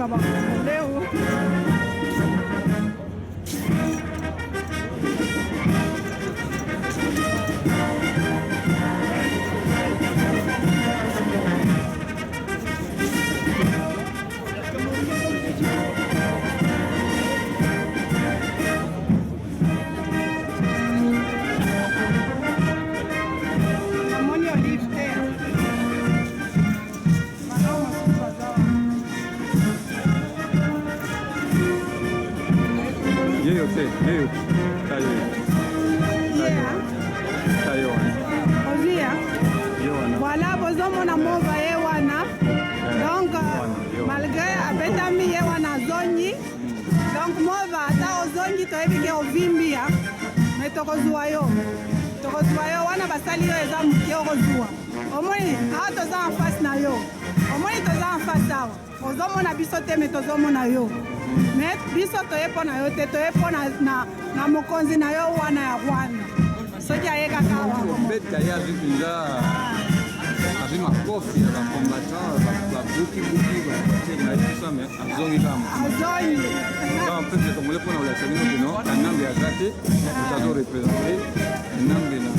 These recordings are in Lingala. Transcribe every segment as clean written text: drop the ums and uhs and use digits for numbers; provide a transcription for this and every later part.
mboka bakongole. Namoni olive te. Malamu mosusu baza wana. Yeyo te, yeyo. Tayo. Ye, Tayo wana. ozwi ya? Ye wana. Voilà, bozomona mova ye wana. Donc, malgré abetami ye wana azongi. Donc mova ata ozongi toyebi ke ovimbi ya. Mais tokozwa yo. Tokozwa yo wana basali yo eza moke okozwa. Omoni, awa toza en face na yo. Omoni toza en face awa. Ozomona biso te mais tozomona yo. Mais biso toye mpo na yo te, toye mpo na mokonzi na yo wana ya Rwanda. Soki aye kaka awa akomona. Beta ye azwi mpenza, azwi makofi ya bacombattant, babukibuki bavoiture na ye, tout ça, mais azongi kaka motu. Azongi. Donc peuple congolais, mpona kolakisa bino kino Kanambe aza te, moto azoreprésente Kanambe na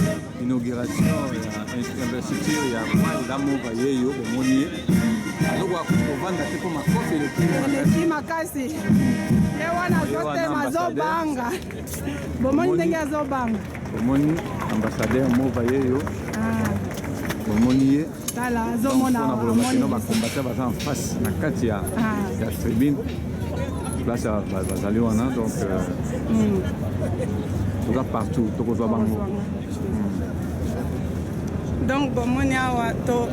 inauguration ya investiture ya Rwanda, mova yeyo bomoni ye azokoka kovanda te mpo makofi eleki makasi. Eleki makasi. Ye wana azotema, azobanga. Bomoni ndenge azobanga. Bomoni ambassadeur mova yeyo. Bomoni ye. Tala, azomona. Mpona koloba amoni kino biso. Bacombattant baza en face na kati ya Ah. ya tribune, place ya bazali wana. Donc toza partout, tokozwa bango. Donc bomoni awa to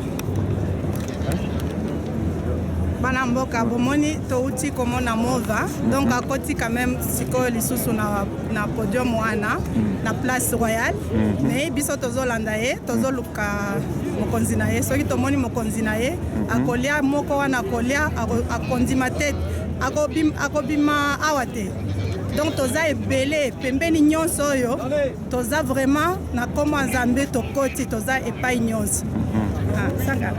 bana mboka, bomoni touti komona mova. Donc akoti quand même sikoyo lisusu na podium wana na place royale. Mais biso tozolanda ye, tozoluka mokonzi na ye. Soki tomoni mokonzi na ye, akolia moko wana, akolia, akondima te, akobima awa te. Donc toza ebele pembeni nyonso oyo, toza vraiment na nkombo ya Nzambe. Tokoti, toza epai nyonso. Ah, sanga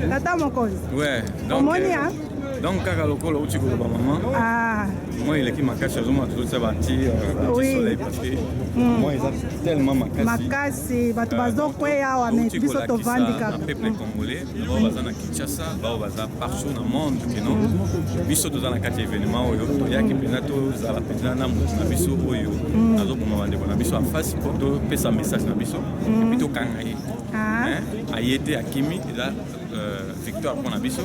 tata mokonzi. Ouais, donc, Omoni, hein? Donc kaka lokola outi koloba, mama, moi eleki makasi. Azomona tozotia banti soleil parce que moi eza tellement makasi. Makasi, bato bazokweya awa, mais Touti biso kolakisa tovandi na kaka. Peuple congolais, bao baza na Kinshasa, bao baza partout na monde, keno biso toza na kati ya événement oyo. Toyaki mpenza tozala mpenza na motu na biso oyo azoboma bandeko na biso en face mpo topesa message na biso et puis tokanga ye. Ah. Hein, aye te, akimi, eza victoire mpo na biso.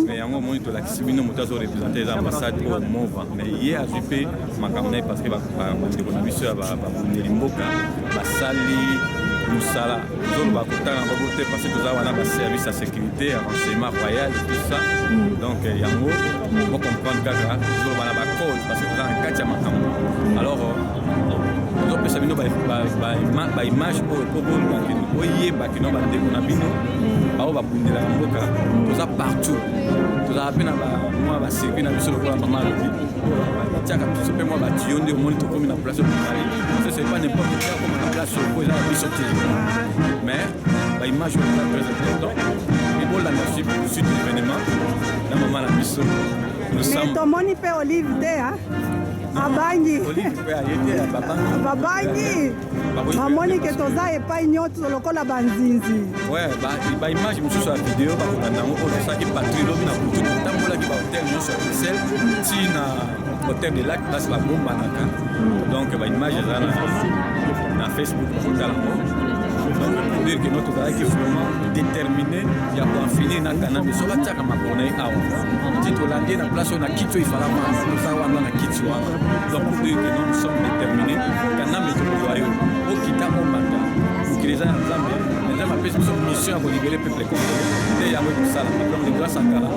Mais yango omoni tolakisi bino moto azoreprésente eza ambassade oyo mova. Mais ye azwi mpe makambo na ye parce que bandeko na biso ya babundeli mboka basali mosala. Tozoloba kotanga bango te parce que toza wana baservice ya sécurité, ya renseignement royal, tout ça. Donc yango bocomprendre kaka tozoloba na bacode parce que toza na kati ya makambo. Alors tozopesa bino baimage oyo mpo boloba kino boyeba kino bandeko na bino bao babundelaka mboka. Toza partout, tozala mpe na mwa bacircuit na biso. Lokola mama alobi, batiaka biso mpe mwa batio nde omoni tokomi na place oyo tozali. Parce que c'est pas n'importe qui akoma na place oyo po eza na biso te. Mais baimage oyo eza très important e bolanda suite événement na mama na biso. Nous Mais sommes tomoni mpe olive te, ah. Abangi. Olive mpe aye te, babangi. Babangi, bamoni ke toza epai nyonso lokola banzinzi. Ouais, baimage mosusu ya video bakolanda yango oyo tosalaki patrouille lobi na butu. Totambolaki bahotel nyonso ya Bruxelles ti na hotel de lac, place babombanaka. Donc baimage eza na Facebook, bakotala yango. Donc pour dire que no tozalaki vraiment déterminé ya koen finir na Kanambe. So batiaka makolo na ye awa ti tolandi ye na place oyo na kiti oyo ifala toza wana na kiti wana. Donc pour dire que non, nous sommes déterminés. Kanambe, tokozwa yo, okita omata, mokili eza ya Nzambe. Nzambe apesi biso mission ya kolibérer peuple congolais nde yango ekosalama. Donc de grâce akala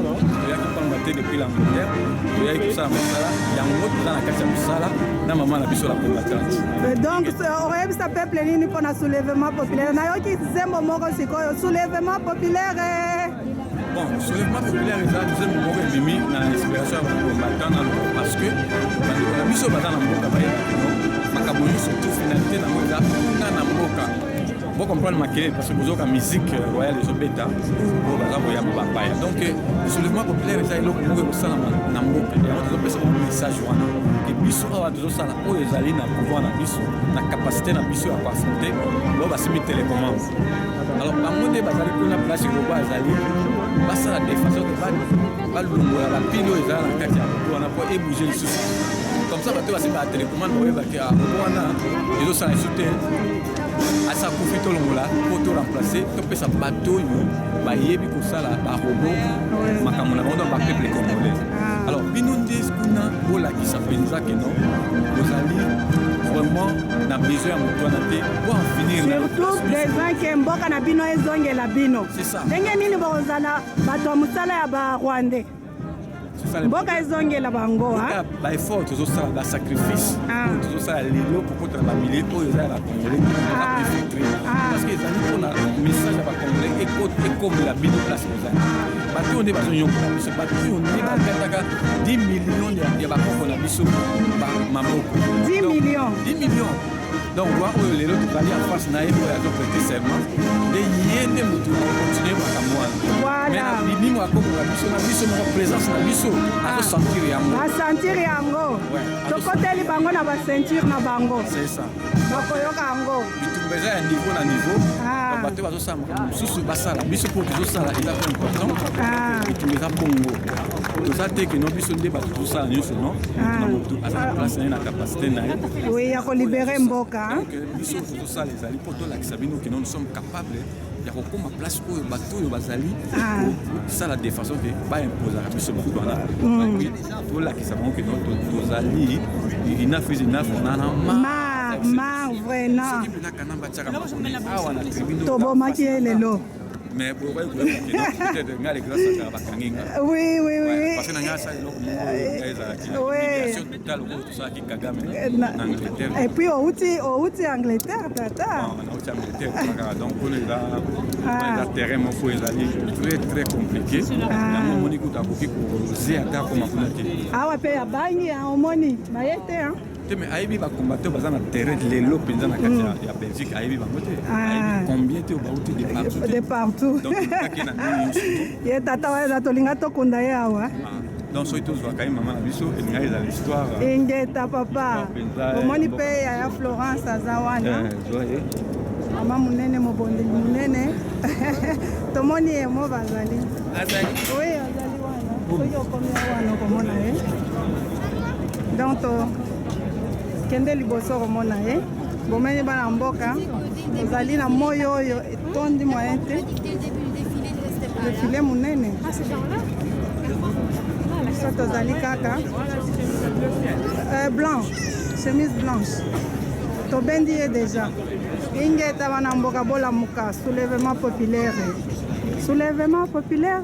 toyaki pamba te depuis l'Angleterre, toyaki kosala mosala yango. Toza na kati ya mosala na mama na biso la combattante. Donc oyebisa peuple nini mpona soulèvement populaire? Nayoki nzembo moko sikoyo, soulèvement populaire. Bon, soulèvement populaire eza nzembo moko ebimi na inspiration ya bacombattant na loko parce que bandeko na biso baza na mboka bayebaki no makambo nyonso tout finalité nango eza kuna na mboka. Bocomprendre makelele parce que bozoyoka musique royale ezobeta oyo baza koyamba bapaya. Donc soulèvement populaire eza eloko moko ekosalama na mboka. Yango tozopesa bango message wana ke biso awa tozosala oyo ezali na pouvoir na biso, na capacité na biso ya koaffronter bao basimbi télécommande. Alors bango nde bazali kuna, place robot azali, basala de façon ke balongola bapile oyo ezala na kati ya robot wana mpo ebouge lisusu. Comme ça bato basimba ya télécommande bayebaki robot wana ezosala lisusu te, asa akufi, tolongola mpo to remplace, topesa bato oyo bayebi kosala barobot makambo na bango, donc bapeuple congolais. Alors bino nde kuna bolakisa mpenza ke non, bozali vraiment na besoin ya moto wana te po en finir. Surtout besoin ke mboka na bino ezongela bino. C'est ça. Ndenge nini bokozala bato ya mosala ya Barwandais? Mboka ezongela bango. Baeffort tozosala, basacrifice oyo tozosala lelo kokota na bamilie oyo eza ya Bacongolais, infiltré, parce que ezali mpona message ya Bacongolais ekomela bino place bozali. Bato oyo nde bazonyokola biso, bato oyo nde bakataka 10 millions ya bakoko na biso maboko. 10 millions. 10 millions. Donc roi oyo lelo tozali en face na ye, oyo azoprêter serment, nde ye nde motu akocontinue makambo wana. Mais na bilimo akomola biso na biso moko, présence na biso, azosentir yango. Basentir yango. Tokoteli bango na baceinture na bango. C'est ça. Bakoyoka yango. Bitumba eza ya niveau na niveau. Bato bazosala makambo mosusu, basala. Biso mpo tozosala eza po important. Bitumba eza bongo, toza te ke no biso nde bato tozosala nyonso. Non, motu na motu aza na place na ye, na capacité na ye. Oui, ya kolibérer mboka. Donc biso tozosala ezali mpo tolakisa bino ke non, nous sommes capables ya kokóma place oyo bato oyo bazali kosala de façon ke baimposaka biso bato wana. Tolakisa bango ke non, tozali enough is enough, on en a marre, marre vraiment. Soki mpena Kanamba atiaka awa na tribune, tobomaki ye lelo. Mais bokoki koyeba peut-être nga le grâce akaka bakangi nga. Oui. Parce que na ngai asala eloko moko oyo ngai ezalaki humiliation totale oyo tosalaki Kagame na Angleterre. Et puis outi Angleterre, tata. Nauti Angleterre kaka. Donc oyo eza terrain moko ezali très très compliqué. Yango omoni kuta akoki koze ata akoma kuna te. Awa mpe ya bangi, omoni baye te. Te, mais ayebi bacombattant baza na terrain lelo mpenza na kati ya Belgique, ayebi bango te, ayebi combien te bauti de partout. De partout. Donc kaki na nini nyonso. Ye tata wana tolinga tokunda ye awa. Donc soki tozwaka ye mama na biso, elinga ezala histoire. Ingeta papa, omoni mpe yaya Florence aza wana, mama monene, mobondeli monene. Tomoni ye mo bazali. Oui, azali wana. Soki okomi wana okomona ye. Donc kende liboso komona ye. Bomeni bana mboka, tozali na moi oyo etondi, moyen te. Défilé monene, biso tozali kaka blanc, chemise blanche. Tobendi ye déjà. Ingeta bana mboka, bolamuka! Soulèvement populaire, soulèvement populaire.